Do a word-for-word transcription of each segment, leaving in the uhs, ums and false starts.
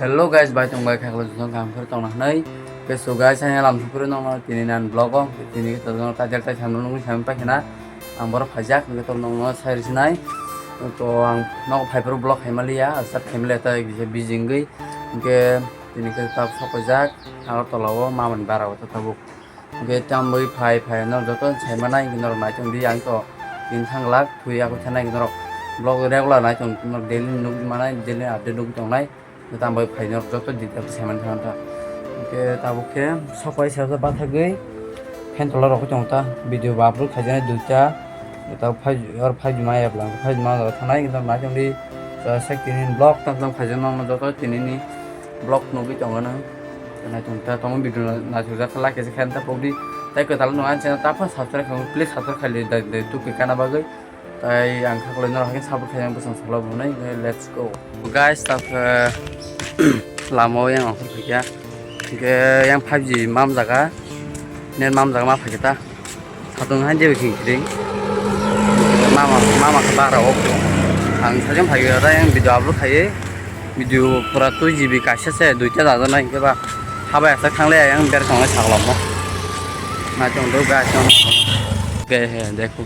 Hello guys, bai tong bai khaklo jisong kam khoro tong na hwnwi. Ke so guys, ani lam sukuri nong no tini nan vlog o tini ke tong no tajal tai samno nungwi sampai khena. Ang borok phaijak nungwi tong nong no sai risi nai. To ang nok phai phuru vlog khai maliya, start khai maliya ta kisa busy wngwi. Ke tini ke ta sok paijak, Agartala o mamani bara o ta tabuk. Hwnkhe tamwi phai phai norok joto sai manai, hwnkhe norok naichong di, ang to tin thang lak thwi, abo thanai hwnkhe norok vlog regular naichong, norok daily nukdi manai, daily update nukdi tongnai, hwnkhe tamwi phai norok joto detail sai manai thangkha. Hwnkhe tabuk khe sok pai sasa bathagwi phen tola rok tongo ta, video bo upload khaijaknai duita, ta phai or phai juma yapla, phai juma thanai, hwnkhe norok naichong di, sek tini vlog tam tam khaijaknai joto tinini vlog nugwi tongo nang. Naichong ta tongma video naithokjak khe like khe khe ta pokdi. Tai kwtal no ang channel ta phano subscribe khamu, please subscribe khaili dai dai tu khe kana bagwi. Tai ang khaklai norok haikhe support khaina bwsang salo bunai. Let's go. Guys, ta khe lama o yang ongkhor phaikha. Hwnkhe yang five G mam jaga. Net mam jaga ma phaikha ta. Satung hai jebo king kiring. Mama, mama khe bara o. Ang sajang phai ora yang video upload khai. Video pura two G B kaisa se duita jajanai hwnkhe ba. Habai asak thangle yang ber tongnai saglam mo. Naichong do guys, nang. Ke he, dekho.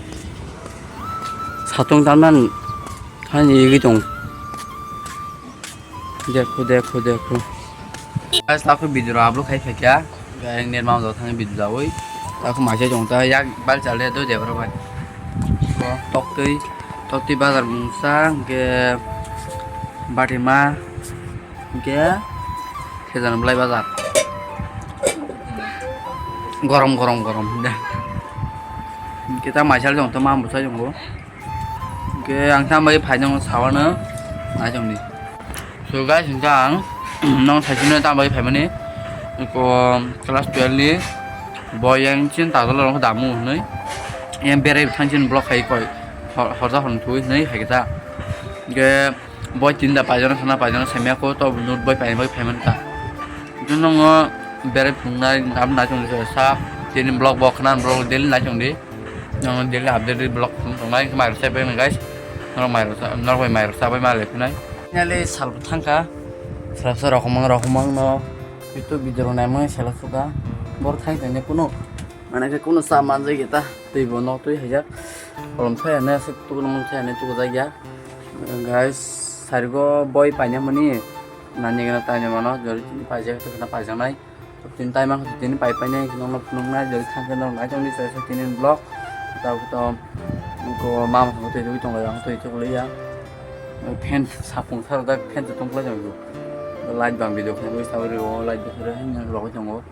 Satung tanman hani igi tong. Dekho, dekho, dekho. Guys, takhu video rok upload khai phaikha. Guys, net mam jao thangwi video jawi. Takhu maisai tong ta yak bal chale do debra bai. Toktwi, toktwi bazar mungsa, hwnkhe batima, hwnkhe khezan belai bazar. Gorom, gorom, gorom, de. Hwnkhe ta maisal jong to mam bwsai jongo. Hwnkhe ang tambai phaino sawano naijongdi. So guys, hwnkhe ang nong saisino tambai phaimani ko class twelve ni boy yang chin tadolo rong damu hwnwi. Yang berai thangchin block khai koi hor-, horja hon thui hwnwi hai khe ta. Hwnkhe boy tinda paijana sana paijana saimya ko to nut boy paijana boy phaimani ta. Hwnkhe nongo berai phungnai abo naijongdi sa tini block bo khna block daily naijongdi. Nang daily update vlog tongnai, hwnkhe mairok chapai mano guys. Norok mairok cha-, norok bai mairok chapai ma le phinai. Finally sal bo thangkha. Sal sa rokomang rokomang no. Itu video rok naimani sela suka. Bor thang thang ne kuno. Mane khe kuno sa manjai geta. Twi bo nok twi haijak. Kolom thai ane aswk tukno mung thai ane tukjak ya. Guys, sarigo boi paina mani. Nani gana taina mano. Jori tini paijak, tukna paijaknai. Tini tai mangkha tini pai painai nokno phunuknai jori thangkhe norok naitongdi chai chai tini vlog. Tabuk to mama tongwi tonglaio ang twi tonglia. Fan sapung saro dak fan tongkhlai jang light bang video khe ui sawi rio light bwkhwrwi haino rogwi tongo.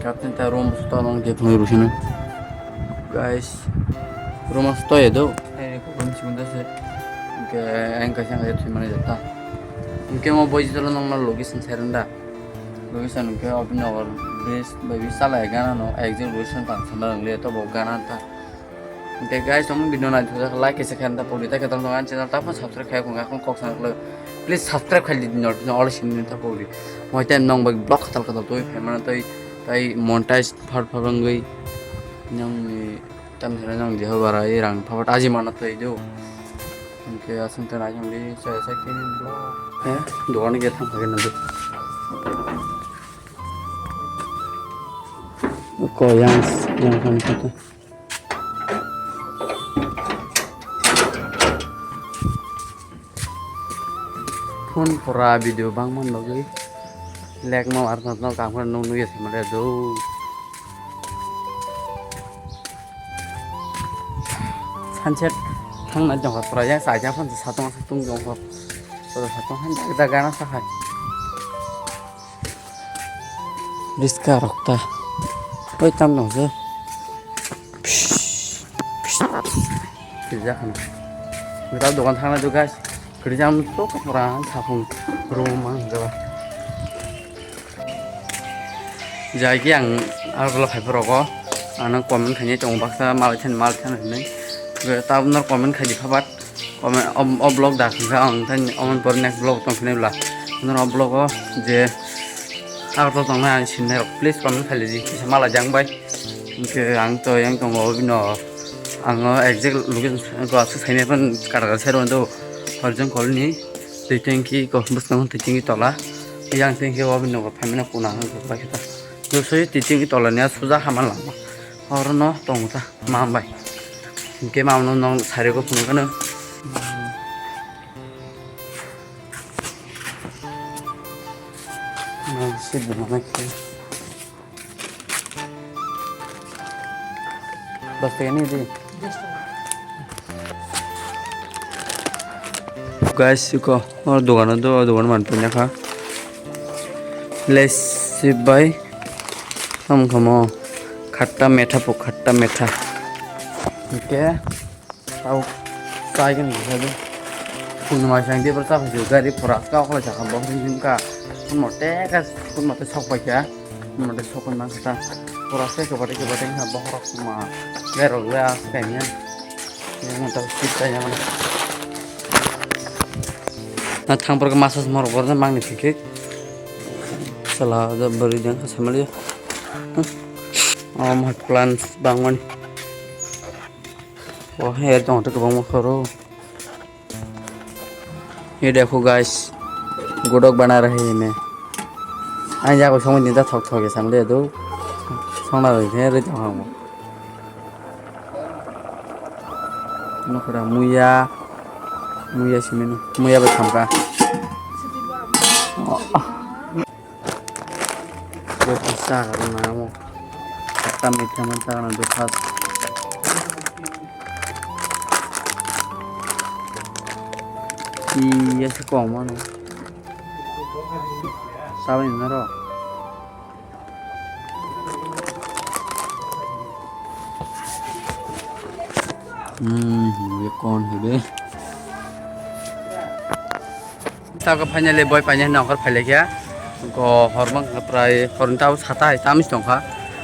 Captain ta room to nong je thongwi rwsino. Guys, room to edo. Ai ko room chimunda se. Ke ang kaisa ang thwi mani jata. Ke mo boy jitolo nong na logi sing serenda. Location hwnkhe Abhinagar bridge bai bridge chalai gana no exact location tang sana wngli to bo gana ta. Hwnkhe guys, omo video naithokjak like kaisa khe anta pori ta khe tong ani channel ta phano subscribe khai khunga khon kok sana khwlai. Please subscribe khai di nor no all sini ta pori. Moi time nong bai block khatal khatal toi phaimana toi tai monetize phar phar wngwi nongni tam sara nong jeho bara i rang phapat aji mana toi do. Hwnkhe aswk ta naijongdi chaya chaya khe ni bwla. He, dogan gate thang phai nang. Ko yang, yang thang thang. Phone pora video bangma bagwi lag ma ar no kam khe nung nugwi se mare do. Sunset thangna jongkha pura yang saja phan satung satung jongkha. Pura satung han daga daga na sakhai. Riska rok ta. Oi tam dong se. Psh, psh. Kiri jak hano. Kita dogan thangna do guys. Kiri jam to kapura satung room mang jaba. Jai ki ang arlo khai phai rogo, ano comment khainai tongo baksa mal thani mal thani hinwi. Tabuk no comment khai di phabat, comment o, o vlog da kha ang thani omo por next vlog tong phai bla. Noro o vlog o je Agartala tongnai ang sinai rok please comment khai di kisa mala jang bai. Hwnkhe ang to yang tongo bino ang o exact location ko aswk saimai phan kara kara sai rw do Horjong Colony. Twi tanki ko bwskango twi tanki tola. Yang tanki o bini nogo phaimani kuna hwnwi bai khe ta. Josoi twi tanki tola ni a suja hama lama. Oro no tongo ta ma bai. Hwnkhe ma no nong sari go phunukgano. Nang sibuma nai khe. Dos taka ni di. Guys, iko, o dogano do, o dogano man punya kha. Lesi bai, am kamo, khatta metha po, khatta metha. Oke. Tau chai khe nang khe phunuma sang de bwrcha phai gari phora ka okhlai sakha bo him ka phunuma te ka phunuma te sok pai kha phunuma te sok pai man kha ta phora se khe bade khe bade kha bohrok ma le rok le as kai nya yang ta sip ta yang na thang por ka masa morok bor mang ni thik thik sala da bari jang ka samali o ma plans bangmani. O he tong to kwbangma khoro. Ye dekho guys, godok bana raha hai me. Ang jago songwi din ta thok thok ye sang le do. Songna roi khe roi tong hamo. Nokora muya, muya simi no, muya bai thamka. Breakfast cha ka rwna amo. Khatta mitha man cha rwna breakfast. Iya se kong mano. Sabai naro. Hmm, ye kon hebe. Tabuk finally boi paina hinwi nongkhor phailaikha. Go hor mang kha prai horni tabuk sata hai tamo se tongkha.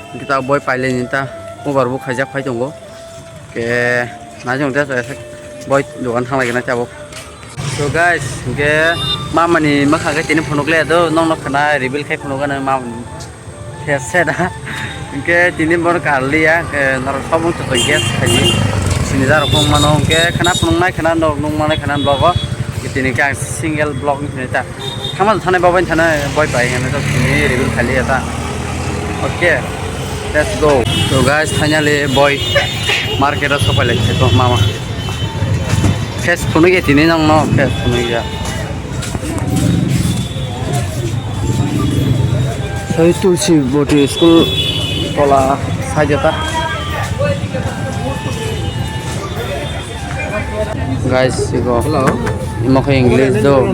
Hwnkhe tabuk boi pailaini ta cover bo khaijak phai tongo. Hwnkhe naising tei boi dogan thanglaikha tabuk. So guys, hwnkhe mamani mwkhang khe tini phunuk le do, nokno khna reveal khai phunukgano mamani. Khe seda. Hwnkhe tini bono karliya, hwnkhe norok sobung to guess khaidi. Sini jarok phung mano, hwnkhe khana phunuknai, khana norok nukmanai, khana vlog o. Tini khe ang single vlog ni ta. Thangma thani babai thani boi pai hwnwi to tini reveal khaliya ta. Okay, let's go. So guys, finally boi market o sopai lai khe to mama. Face phunukya tini nokno, face phunukya. Sai Tulsi Boti School tola saijata. Guys, iko. Hello. Imo khe English do.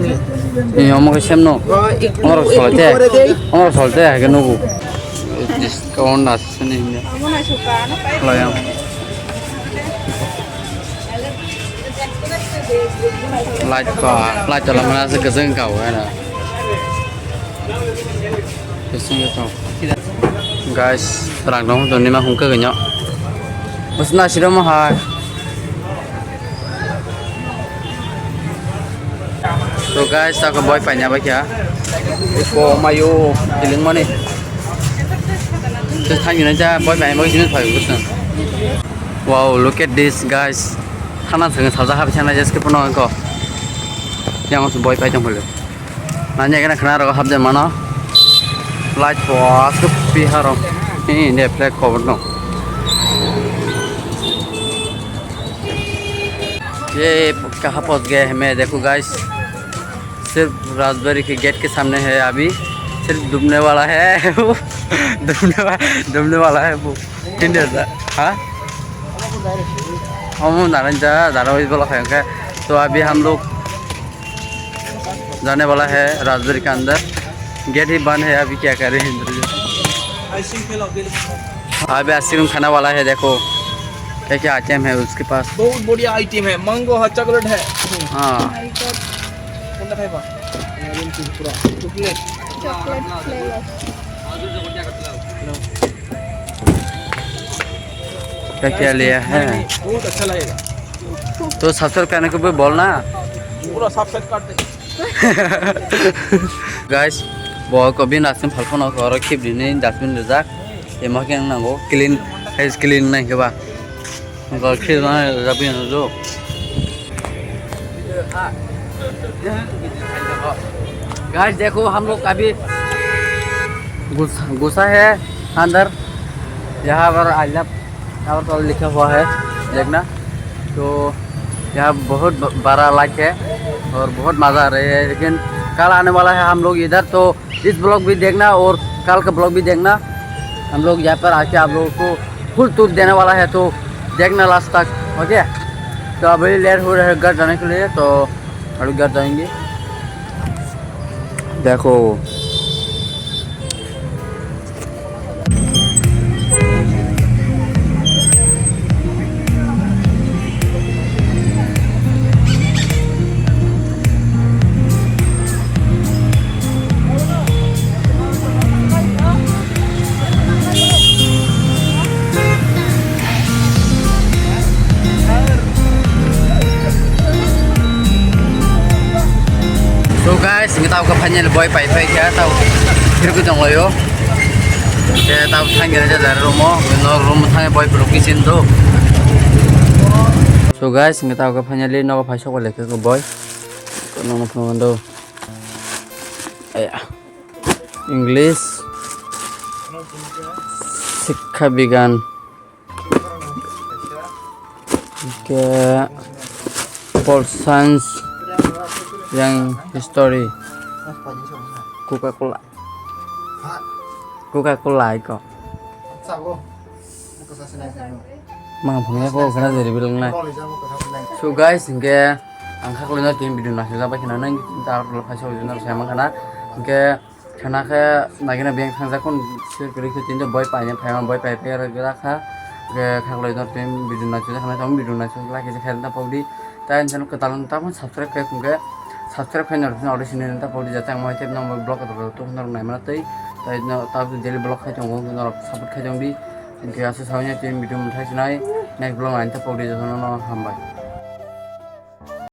Imo khe sem no. Oh, ik-, Ongor ik-, solate. Ongor solate hai khe nugu. Discount asini hinja. Layang. Light pa, light to lamana se keseng kau ya na. Keseng ya tau. Guys, rang dong to nima hung ke genyo. Bus na siro mo hai. So guys, ta ko boi paina ba kya? Ko mayo tiling mani. Te thang ni ja boi paina ba sini phai bus na. Wow, look at this, guys. Thana thang sajak ha bisana jeske pono ko. Yang su boi pai tong bole. Nanya kena khna ro hap de mano. Light po asu pi haro. Ni de flag cover no. ये कहाँ पहुँच गए हैं मैं, देखो गाइस, सिर्फ राजबाड़ी के गेट के सामने है अभी, सिर्फ डूबने वाला है वो, डूबने वा-, डूबने वाला है वो। Hindi da, ha? हम जाने जा, जाना वही बोला है, okay? तो अभी हम लोग जाने वाला है राजबाड़ी के अंदर। गेट ही बंद है, अभी क्या करें, इधर जो। अभी आइसक्रीम खाने वाला है, देखो क्या क्या आइटम है उसके पास। बहुत बढ़िया आइटम है, मैंगो है, चॉकलेट है। हाँ। कौन सा खाएगा? चॉकलेट। Chocolate flavour. क्या क्या लिया है? बहुत अच्छा लगेगा। तो सब्सक्राइब करने को भी बोलना। पूरा सब्सक्राइब कर दे। Guys, bo ko bin dustbin phalphano ko oro khibri ni dustbin rijak. Emo khe nango clean, hai clean nai khe ba. Ko khibri nai rijak bin jo. Guys देखो, हम लोग अभी घुस-, घुसा है अंदर। यहाँ पर आई लव अगरतला लिखा हुआ है, देखना। तो यहाँ बहुत ब-, बड़ा लेक है और बहुत मज़ा आ रही है, लेकिन कल आने वाला है हम लोग इधर, तो इस ब्लॉग भी देखना और कल का ब्लॉग भी देखना। हम लोग यहाँ पर आके आप लोगों को फुल टूर देने वाला है, तो देखना लास्ट तक, ओके। तो अभी लेट हो रहा है घर जाने के लिए, तो अभी घर जाएंगे। देखो। So guys, ngi tau ka final boy pai pai kha tau hirku tong layo. Ke tau thang gere ja dar room o, no room thang boy pro kisin do. So guys, ngi tau ka finally no phai sok le ke boy. Kono no phone do. Aya. English, Sikha Bigan, ke Pol Science, yang History, Coca Cola, Coca Cola iko. Mang phangya ko khana jeri bilang nai. So guys, hingke ang khaklino team video naisajak bai khana nang ta rok phai sok jino sai mang khana. Hingke khana khe nagina beng thangjak kun share kori khe tin boy paine phai boy pai pai rak kha. Hingke khaklino team video naisajak khana tong video naisajak like khe khe ta pokdi. Ta channel kwtal tamo subscribe khe hingke subscribe khe notification already sini ta pokdi jate ang mai tep nang vlog to to nang nai mana tei. Ta daily vlog khai tongo norok support khai tongdi. Hingke aswk sawi nai tini video mwthai sinai next vlog naina ta pokdi jotono no hambai.